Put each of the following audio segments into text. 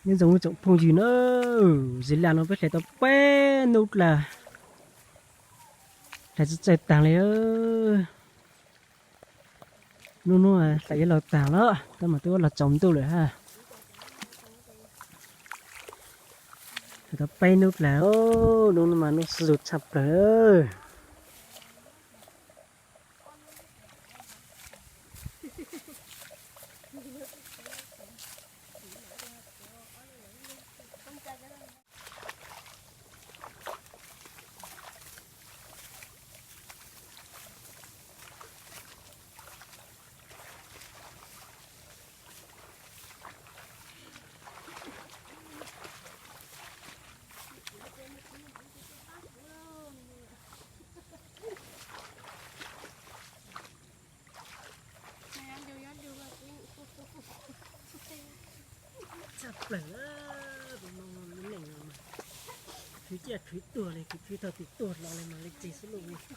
Nyob zoo ib tsoom phooj ywg na, zim laj no peb hlais tau peb hnub dlawg, hlais txawj txawj taag li. Nub nub hlais yuav laug taag lawm, tab mas twb los tsaus ntuj lawm hab. Hlais tau peb hnub dlawg, nub nub mas nub sub zug tshaj plawg. Tshaj plawg, lub neej no mas khwv ciaj khwv tuag li, khwv khwv thaum twg tuag los li mas li txig xwb lauj.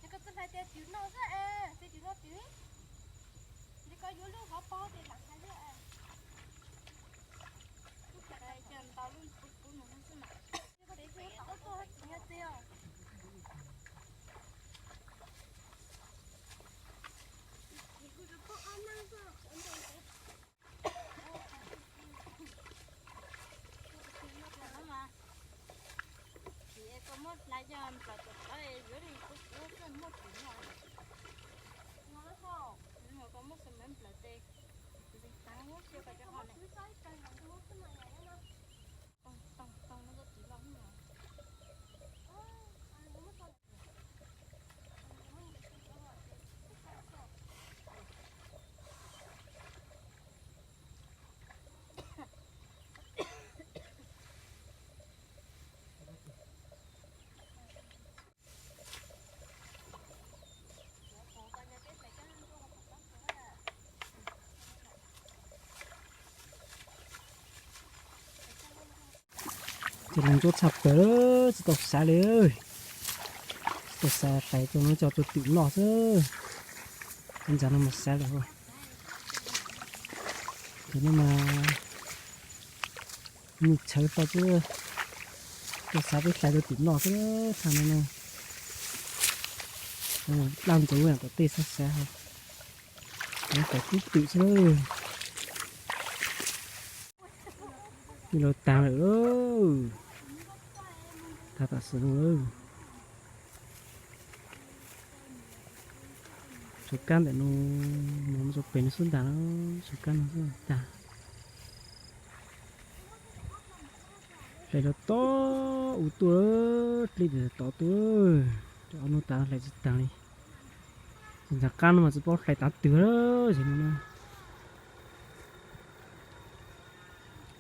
Ces koj txawj hlais tias twm no xwb es, tias twm no twm, ces koj yuav lub hauv paus ces lam hlais xwb es. Lub hlais tias ntau lub pub pub no xwb mas. Ces koj tsis tau tuaj tsis yog tiag. Ces koj muab hlais coj nplaum tom qab yuav li kuv kuv koj muab twm no. Koj muab xav mev nplaum tes, kuv tsis tav cia koj cov ho ne. Toog toog toog no koj tsis Ces los ntsuab tshaj plaws, tsis tau xav li. Tsis tau xav, hlais rau no coj rau twm noj xwb. Ib ntxav no mas xav lawm. Ces no mas nws tshawv tau xwb, tau xav peb hlais rau twm noj xwb. Thaum no na, daj ntxuv tom tej xav xav, hlais kub twm xwb. Los tag lawm, tag tam sim no. Tshuav kab ntawm no, mus rau pem no xwb ntag, tshuav kab no xwb tag. Hlais los tob ub tuaj, dlej tod tuaj, cov ob hnub tas hlais tsis tag li. Ntxhov qab no mas tsis paub hlais tav twg lawm, ces no na.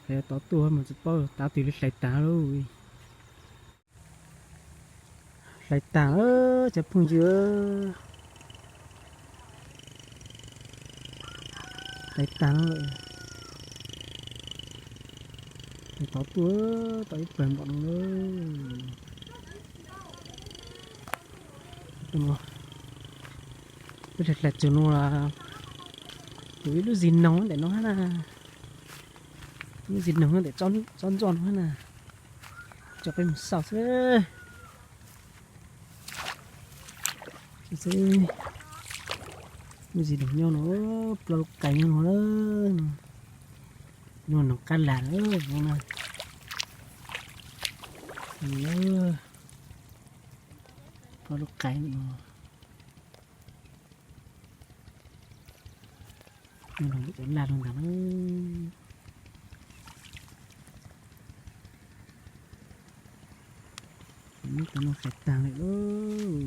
Hlais tod tuaj mas tsis paub tav twg li hlais tag lauj. Hlais tag lawm cov phooj ywg, hlais tag lawm. Hlais tod tuaj, tau ib pawg npaum no lawm. Peb hlais hlais txog no los tus ib lub zis noog ntawm no hab na, lub zis noog ntawm tsob ntsuab no hab na, coj peb mus xauj xwb. Lub zis noog nyob no, plaub lub qais nyob no, no noog qab lag no na. Plaub lub qais no, no cov laj no ntag na. Nub tas no hlais tag lawm lauj,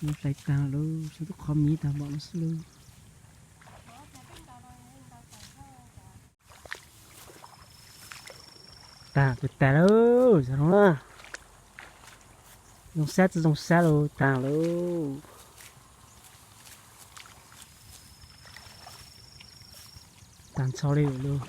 nub hlais tag lawm, xyov twb qhov miv tag npaum no xwb lauj. Tag, tag lawm, zoo na. Zoo sab tsis zoo sab lauj, tag lauj. Tag ntsho li lawm lauj.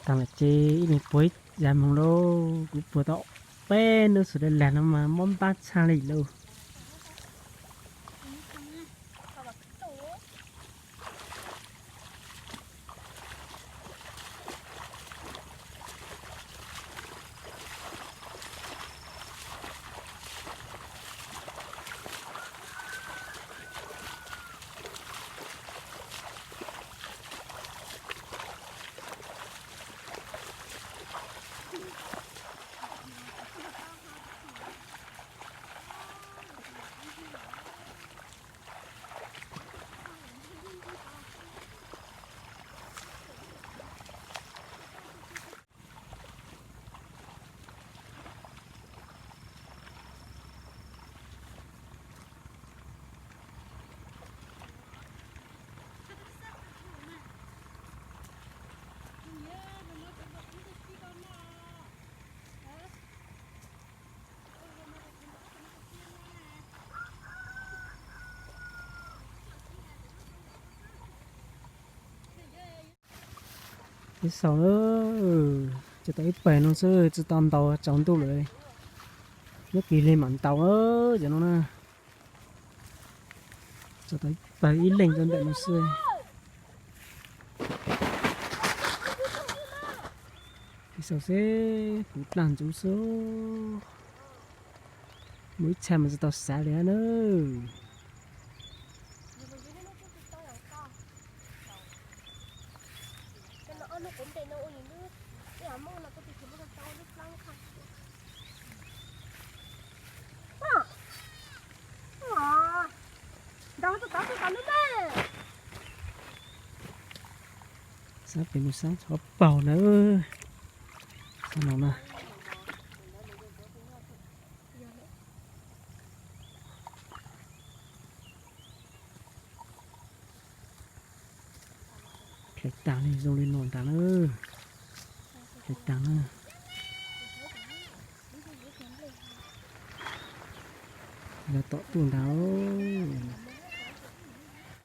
Tag lawm ces ib leeg puag ib zag moog lauj, kuv puag tau peb hnub xwb lag lag no mas mob npab tshaj li lauj. Ib xaus, tsuas tau ib pawg no xwb, tsis tau ntaus, tsaus ntuj lawm, nyob kis li mam ntaus cov no na. Tsuas tau ib pawg ib leeg rau ntawm no xwb. Ib xaus seb puv daj ntxuv xwb. Mus ib txha mas tsis tau xav li na. Sab pem no sab tshov paug na. Sab no na. Hlais tag li zoo li no ntag na. Hlais tag na. Lawv tom tuaj ntag.